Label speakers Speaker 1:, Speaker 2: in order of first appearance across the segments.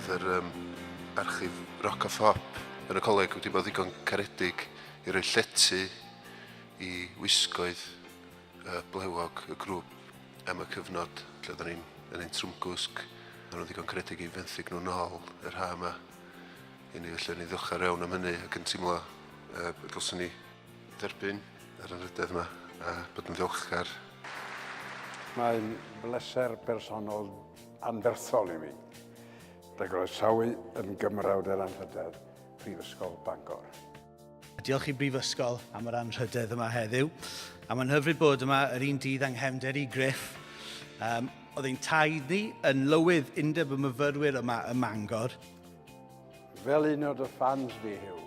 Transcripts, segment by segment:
Speaker 1: Oedd yr um, archif rock a phop yn y coleg wedi bod ddigon caredig i roi llety i wisgoedd uh, blewog y grŵp am y cyfnod lle oedden ni'n yn ein trwmgwsg. Oedden nhw'n ddigon caredig i fenthyg nhw nôl yr ha yma i ni, felly o'n i'n ddiolchgar iawn am hynny ac yn teimlo uh, dylswn ni dderbyn yr anrhydedd yma a bod yn ddiolchgar.
Speaker 2: Mae'n bleser personol anferthol i mi dy groesawu yn Gymrawd yr Anrhydedd Prifysgol Bangor.
Speaker 3: Diolch i Brifysgol am yr anrhydedd yma heddiw. A mae'n hyfryd bod yma yr un dydd anghefnder i Griff. Um, oedd ein taid ni yn lywydd Undeb y Myfyrwyr yma ym Mangor.
Speaker 2: Fel un o dy ffans di, Huw,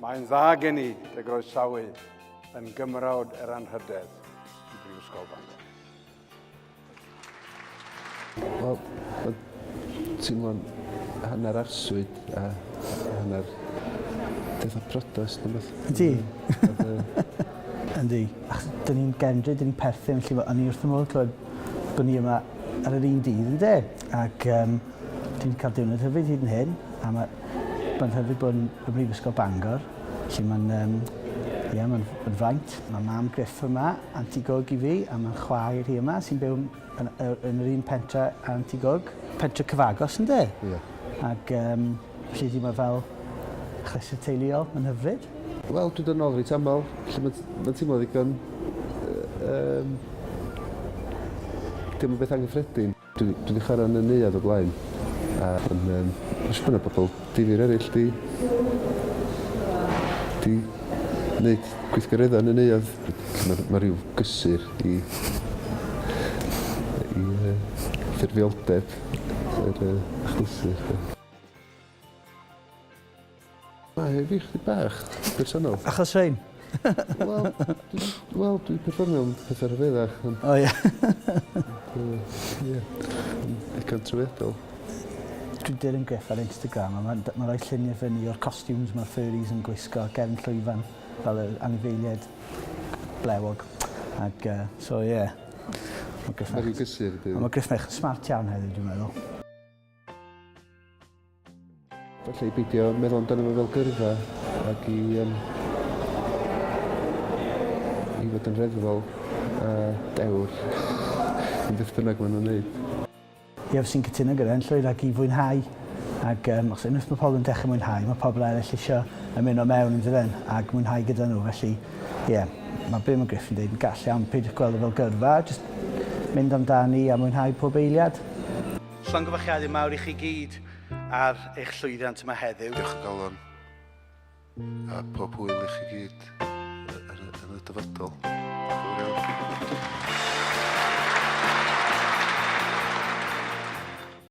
Speaker 2: mae'n dda gen i dy groesawu yn Gymrawd yr Anrhydedd i Brifysgol Bangor.
Speaker 1: Wel, mae'n teimlo'n hanner arswyd a hanner fatha priodas neu beth.
Speaker 4: Yndi. Yndi. Achos dyn ni'n gefndryd, dyn ni'n perthyn, felly o'n i wrth fy modd clywed bod ni yma ar yr un dydd, ynde? Ac um, dwi wedi cael diwrnod hyfryd hyd yn hyn, a mae, mae'n hyfryd bod yn y Brifysgol Bangor, felly mae'n um, yeah, mae'n ma fraint. Mae mam Griff yma, Anti Gog i fi, a mae'n chwaer hi yma sy'n byw yn, yn yr un pentre Anti Gog. Pentre cyfagos, ynde?
Speaker 1: Ie. Yeah.
Speaker 4: Ac um, felly di mae fel achlysur teuluol, mae'n hyfryd.
Speaker 1: Wel, dwi'n dod nôl reit aml, felly mae'n ma teimlo ddigon... Um, dim yn beth anghyffredin. Dwi dwi 'di chwarae yn y neuadd o blaen a yn yym ma' siŵr bo' 'na bobol difyr eryll 'di 'di neud gweithgaredda yn y neuadd. Felly ma' ma' ryw gysur i i yy ffurfioldeb yr yy achlysur 'de. Mae fi chdi bach personol.
Speaker 4: Achos rhein?
Speaker 1: Wel, dwi, wel, dwi'n perfformio am pethau rhyfeddach.
Speaker 4: O oh, ie.
Speaker 1: Ie, digon trawiadol.
Speaker 4: Dwi'n dilyn Griff ar Instagram a mae'n ma rhoi lluniau fyny o'r costumes mae'r furries yn gwisgo gefn llwyfan fel yr anifeiliaid blewog. Ac, uh, so ie. Yeah.
Speaker 1: Mae Griff Mae rhyw gysur.
Speaker 4: Mae Griff yn smart iawn heddiw, dwi'n meddwl.
Speaker 1: Falle i beidio meddwl amdano fo fel gyrfa ac i yym i fod yn reddfol a dewr yn beth bynnag maen nhw'n neud.
Speaker 4: Ie, fyswn i'n cytuno gyda yn llwyr ac i fwynhau ac um, os unwaith mae pobl yn dechrau mwynhau, mae pobl eraill eisiau ymuno mewn yn dydyn ac mwynhau gyda nhw. Felly, ie, yeah, mae be mae Griff yn dweud yn gall iawn, peidiwch gweld o fel gyrfa, just mynd amdani a mwynhau pob eiliad.
Speaker 3: Llongyfarchiadau mawr i chi gyd ar eich llwyddiant yma heddiw.
Speaker 1: Diolch o galon a pob hwyl i chi gyd yn y dyfodol. Diolch yn fawr iawn.